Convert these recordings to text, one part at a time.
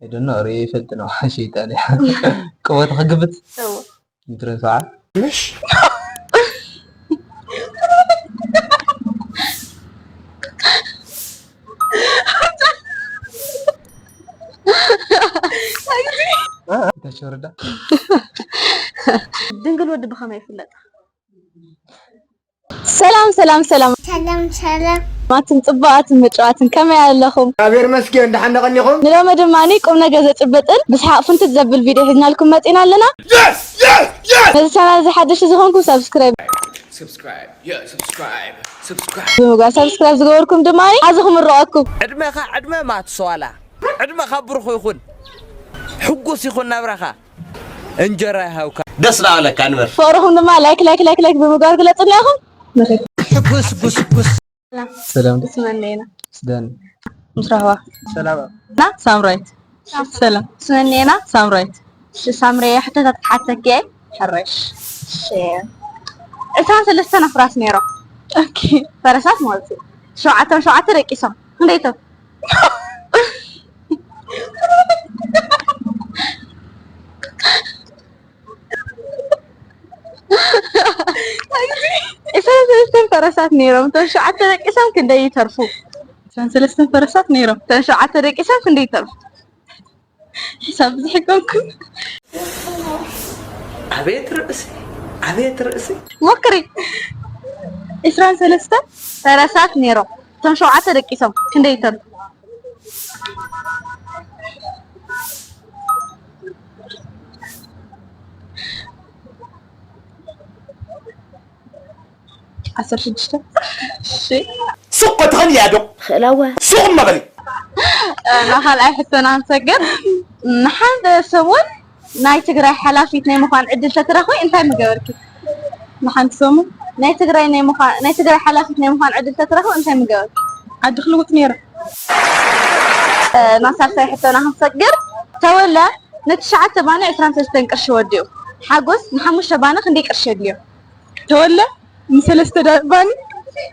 I don't know, ርእየ ይፈልጥ ነው። ሸይጣን እያ። ቀወት ክግብት እዎ። ምድረ ሰዓት። ጌታቸው ረዳ። ድንግል ወዲ ብኸመይ ይፍለጥ? ሰላም ሰላም ሰላም። ሰላም ሰላም። ማትን ጽቡቓትን ምጭዋትን ከመይ ኣለኹም? እግዚኣብሔር ይመስገን፣ ደሓን ዶ ቀኒኹም? ንሎሚ ድማ ቁም ነገር ዘጭብጥን ብስሓቕ ፍንትት ዘብል ቪድዮ ሒዝናልኩም መጺና ኣለና። Yes! Yes! Yes! ነዚ ቻናል እዚ ሓደሽቲ ዝኾንኩም ሳብስክራይብ subscribe yeah subscribe subscribe ብምግባር ሳብስክራይብ ዝገበርኩም ድማ ኣዚ ክምረቐኩም። ዕድመኻ ዕድመ ማትሰዋላ፣ ዕድመኻ ብሩኽ ይኹን፣ ሕጉስ ይኹን ናብራኻ። እንጀራ ይሃብካ። ደስ ላበለካ ንበር። ፍቕርኹም ድማ ላይክ ላይክ ላይክ ላይክ ብምግባር ግለጹልና ኢኹም። ሕጉስ ጉስጉስ። ሰላም። ስመነና። ስዳን። ምስ ራህዋ። ሰላም። ና ሳምራይት። ሰላም። ስመነና። ሳምራይት። እሺ ሳምሬ፣ ሕቶታት ክሓተኪ እየ። ሕረሽ። እሺ። ዕስራን ሰለስተን ኣፍራስ ነይሮም። ኦኬ። ፈረሳት ማለት እዩ። ሸውዓተ ሸውዓተ ደቂሶም። ክንደይ እቶም? ዕስራን ሰለስተን ፈረሳት ነይሮም። እቶም ሸውዓተ ደቂሶም ክንደይ ይተርፉ? ዕስራን ሰለስተን ፈረሳት ነይሮም። እቶም ሸውዓተ ደቂሶም ክንደይ ይተርፉ? ሒሳብ ብዙሕ ይኮንኩ። ኣቤት ርእሲ፣ ኣቤት ርእሲ። ሞክሪ። ዕስራን ሰለስተን ፈረሳት ነይሮም። እቶም ሸውዓተ ደቂሶም ክንደይ ይተርፉ? ዓሰርተ ሽዱሽተ። እሺ። ሱቕ ክትኽእል እያ ዶ? ክእለወ። ሱቕ እማ በሊ። ናብ ካልኣይ ሕቶና ክንሰግር። ንሓደ ሰሙን ናይ ትግራይ ሓላፊት ናይ ምዃን ዕድል ተትረኽቢ እንታይ ምገበርኪ? ንሓንቲ ሰሙን? ናይ ትግራይ ናይ ምዃን፣ ናይ ትግራይ ሓላፊት ናይ ምዃን ዕድል ተትረኽቢ እንታይ ምገበርኪ? ዓዲ ክልውጥ ነይረ። እ፣ ናብ ሳልሳይ ሕቶና ክንሰግር። ተወለ ንትሽዓተ ባኒ ዕስራን ሰለስተን ቅርሺ ወዲኡ። ሓጎስ ንሓሙሽተ ባኒ ክንደይ ቅርሺ የድልዮ? ተወለ ንሰለስተ ዳ-፣ ባኒ?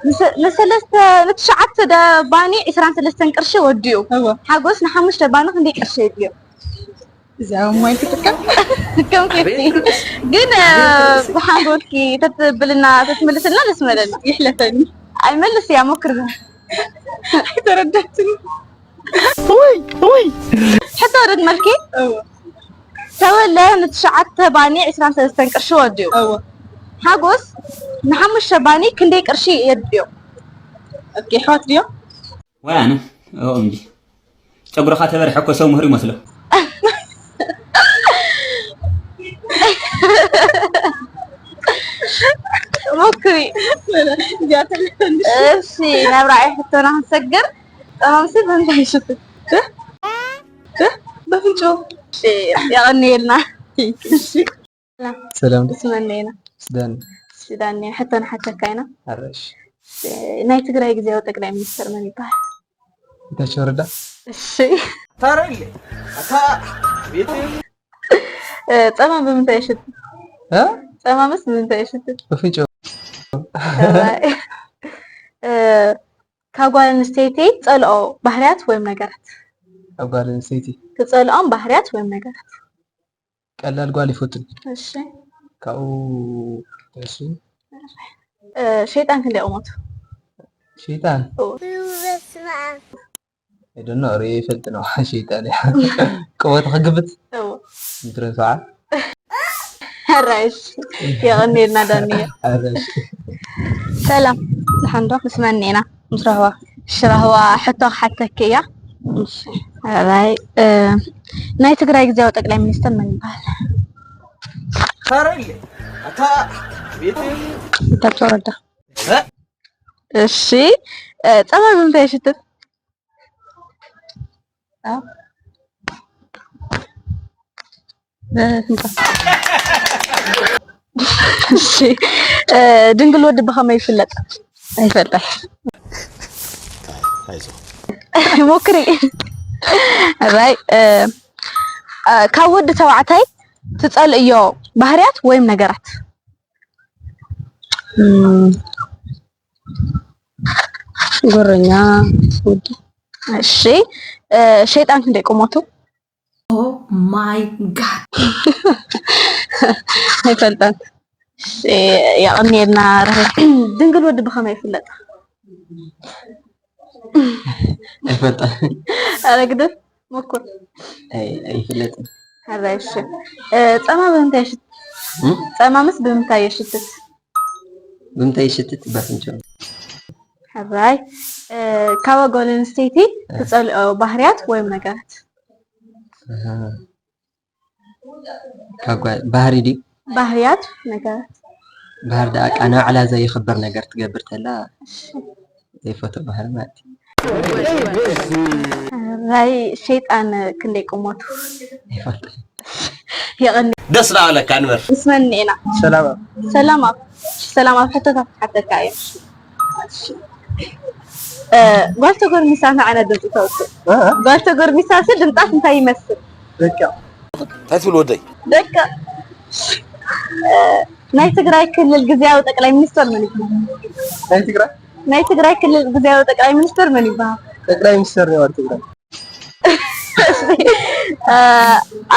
ንሰ-፣ ንሰለስተ፣ ንትሽዓተ ዳ-፣ ባኒ ዕስራን ሰለስተን ቅርሺ ወዲኡ። እወ። ሓጎስ ንሓሙሽተ ባኒ ክንደይ ቅርሺ የድልዮ? እዚኣ ማይ ትጥቀም? ከም ኬፍቲ። ኣቤት ርእሲ። ግን፣ እ፣ ኣቤት ርእሲ። ብሓንጎልኪ ተትብልና፣ ተትምልስልና ደስ ምበለና። ይሕለፈኒ። ኣይመልስ እያ፣ ሞክር። ኣይተረዳትኒ። ውይ፣ ውይ። ሕቶ ርድ መልኪ? እወ። ተወለ ንትሽዓተ ባኒ ዕስራን ሰለስተን ቅርሺ ወዲኡ። እወ። ሓጎስ ንሓሙሽተ ባኒ ክንደይ ቅርሺ የድልዮ? ኦኬ፣ ኣሕዋት ድዮም? ዋይ ኣነ፣ ኦኤምጂ። ጨጉርኻ ተበርሐ እኮ ሰው ምህር ይመስሎ። ሞክሪ። እዚኣ ተልሕተኒ። እሺ፣ ናብ ራእይ ሕቶና ክንሰግር። ጸማምሲ ብምንታይ ይሽፍን? እ? እ? በፍንጮ። እሺ፣ የቐንየልና። እሺ። ሰላም። ሰላም። ስመነና። ስዳን። ስዳን፣ ሕቶ ንሓተካ ኢና። ኣረሽ። ናይ ትግራይ ግዜያዊ ጠቅላይ ሚኒስትር መን ይበሃል? ጌታቸው ረዳ። እሺ። ታረለ። ኣታ ቤት እ፣ ጸማም ብምንታይ ይሽት? እ? ጸማምስ ብምንታይ ይሽት? በፍንጮ። ሰብኣይ። እ፣ ካብ ጓል ኣንስተይቲ ትጸልኦ ባህርያት ወይም ነገራት? ካብ ጓል ኣንስተይቲ። ትጸልኦም ባህርያት ወይም ነገራት? ቀላል ጓል ይፈቱን። እሺ። ካብኡ ተሱ። እ፣ ሸይጣን ክንደይ ቁመቱ? ሸይጣን? ኦ። በስመ ኣብ። I don't know፣ ርእየ ይፈልጥ ነው። ሸይጣን እያ። ቀወት ክግብት? እዎ። ምድረ ሰዓት? ሕራይሽ። የቐንየልና ዳንኤል። ሕራይሽ። ሰላም፣ ደሓን ዶ? ምስ መን ኢና? ምስ ራህዋ። እሺ፣ ራህዋ፣ ሕቶ ክሓተኪ እያ። እሺ። ሕራይ፣ እ፣ ናይ ትግራይ ግዜያዊ ጠቅላይ ሚኒስትር መን ይበሃል? ታረለ። ኣታ ቤት ጌታቸው ረዳ። እ? እሺ፣ እ፣ ጸባ ብምንታይ ይሽትት? አ? በፍንጫ። እሺ፣ እ፣ ድንግል ወዲ ብኸመይ ይፍለጥ? ኣይፈልጠይ። ኣይዞ። ሞክሪ። ራይ፣ እ፣ እ፣ ካብ ወዲ ተባዕታይ ትጸልእዮ ባህርያት ወይም ነገራት? እም፣ ጎረኛ፣ ወዲ። እሺ፣ እ፣ ሸይጣን ክንደይ ቁመቱ? My God. ኣይፈልጣን። የቐንየልና ርህርህ። ድንግል ወዲ ብኸመይ ይፍለጥ? ኣይፈልጣን። ኣረ ግደፍ፣ ሞክር። ኣይ- ኣይፍለጥን። ሕራይ፣ እሺ። እ፣ ጸማ ብምንታይ ይሽት? እም? ጸማምስ ብምንታይ የሽትት? ብምንታይ ይሽትት? በፍንጭ። ሕራይ። እ፣ ካብ ጓል ኣንስተይቲ ትጸልኦ ባህርያት ወይም ነገራት? ካብ ጓል ባህሪ ድዩ? ባህርያት ነገራት። ባህር ደኣ ቃና ዕላ ዘይኽበር ነገር ትገብር ተላ ዘይፈቶ ባህሪ ማለት እዩ። ሕራይ፣ ሸይጣን ክንደይ ቁመቱ? ይፈልጥ። የቐኒ። ደስ ላበለካ ንበር። ምስ መን ኢና? ሰላም። ሰላም ኣብ፣ ሰላም ኣብ፣ ሕቶታት ክሓተካ እየ። እ፣ ጓል ተጎርሚሳ ንዓና ድምፂ ተውፅእ። ጓል ተጎርሚሳ ሲ ድምፃስ እንታይ ይመስል? ደቂ እንታይ ትብል ወደይ? ደቂ፣ እ፣ ናይ ትግራይ ክልል ግዝያዊ ጠቅላይ ሚኒስትር መን ይበሃል? ናይ ትግራይ ናይ ትግራይ ክልል ግዝያዊ ጠቅላይ ሚኒስትር መን ይበሃል? ጠቅላይ ሚኒስትር ነበሩ ትግራይ። እ፣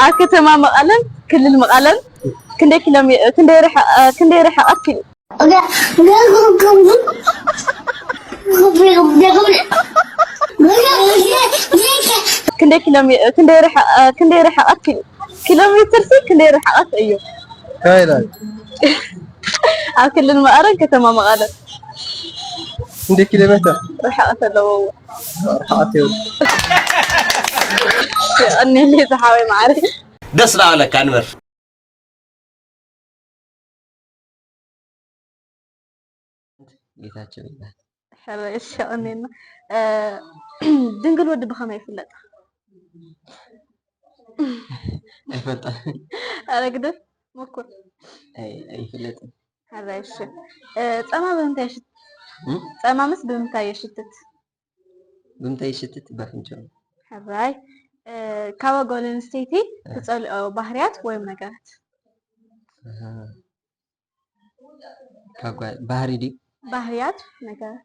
ኣብ ከተማ መቐለን ክልል መቐለን ክንደይ ኪሎ ሜ-፣ ክንደይ ርሐ-፣ እ፣ ክንደይ ርሐቐት ኪ-፣ ክንደይ ኪሎ ሜ-፣ ክንደይ ርሐ-፣ እ፣ ክንደይ ርሐቐት ኪ-፣ ኪሎ ሜትር ሲ ክንደይ ርሐቐት እዩ? ካይላይ ኣብ ክልል መቐለን ከተማ መቐለን እንደ ኪሎ ሜትር ርሐቐት ኣለዎ። ርሓት ይው የቐንየለይ ዝሓወይ ማዕረ። ደስ ላበለካ ንበር። ጌታቸው ይባል። ሕራይ፣ እሺ፣ የቐንየልና። እ፣ ድንግል ወዲ ብኸመይ ይፍለጥ? ኣይፈልጣን። ኣረ ግደፍ፣ ሞክር። ኣይ- ኣይፍለጥን። ሕራይ፣ እሺ። እ፣ ጸማ ብምንታይ የሽት-? እም? ጸማምስ ብምንታይ የሽትት? ብምንታይ ይሽትት? በፍንጭ። ሕራይ፣ እ፣ ካብ ጓል ኣንስተይቲ ትጸልኦ ባህርያት ወይም ነገራት? ኣሃ። ካብ ጓል ባህሪ ድዩ? ባህርያት ነገራት።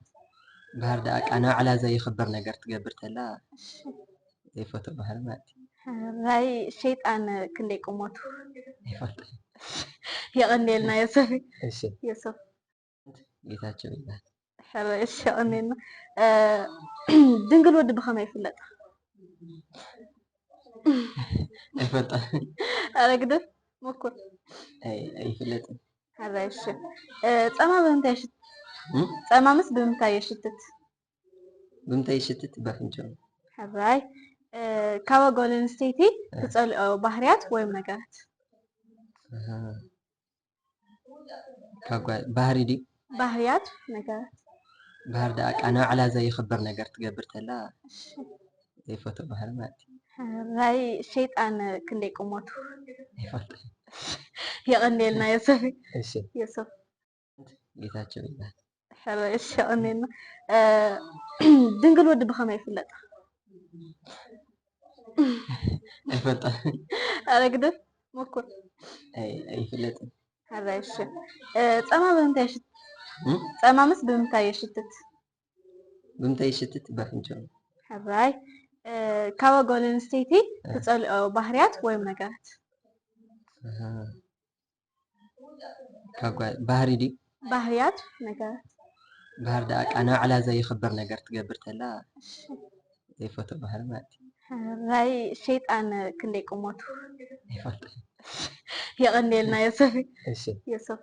ባህር ደኣ ቃና ዕላ ዘይኽበር ነገር ትገብር ተላ ዘይፈቶ ባህሪ ማለት እዩ። ሕራይ፣ ሸይጣን ክንደይ ቁመቱ? ይፈልጥ። የቐንየልና ዮሰፍ። እሺ ዮሰፍ። ጌታቸው ይባል። ሕራይ፣ እሺ፣ የቐንየልና። እ፣ ድንግል ወዲ ብኸመይ ይፍለጥ? ኣይፈልጣን። ኣረ ግደፍ፣ ሞክር። ኣይ- ኣይፍለጥን። ሕራይ፣ እሺ። እ፣ ጸማ ብምንታይ የሽት-? እም? ጸማምስ ብምንታይ የሽትት? ብምንታይ ይሽትት? በፍንጭ። ሕራይ፣ እ፣ ካብ ጓል ኣንስተይቲ ትጸልኦ ባህርያት ወይም ነገራት? ኣሃ። ካብ ጓል ባህሪ ድዩ? ባህርያት ነገራት። ባህር ደኣ ቃና ዕላ ዘይኽበር ነገር ትገብር ተላ ዘይፈቶ ባህሪ ማለት እዩ። ሕራይ፣ ሸይጣን ክንደይ ቁመቱ? ይፈልጥ። የቐንየልና ዮሰፍ። እሺ ዮሰፍ። ጌታቸው ይባል። ሕራይ፣ እሺ፣ የቐንየልና። እ፣ ድንግል ወዲ ብኸመይ ይፍለጥ? ኣይፈልጣን። ኣረ ግደፍ፣ ሞክር። ኣይ- ኣይፍለጥን። ሕራይ፣ እሺ። እ፣ ጸማ ብምንታይ የሽት-? እም? ጸማምስ ብምንታይ የሽትት? ብምንታይ ይሽትት? በፍንጭ። ሕራይ፣ እ፣ ካብ ጓል ኣንስተይቲ ትጸልኦ ባህርያት ወይም ነገራት? ኣሃ። ካብ ጓል ባህሪ ድዩ? ባህርያት ነገራት። ባህር ደኣ ቃና ዕላ ዘይኽበር ነገር ትገብር ተላ ዘይፈቶ ባህሪ ማለት እዩ። ሕራይ፣ ሸይጣን ክንደይ ቁመቱ? ይፈልጥ። የቐንየልና ዮሰፍ። እሺ ዮሰፍ።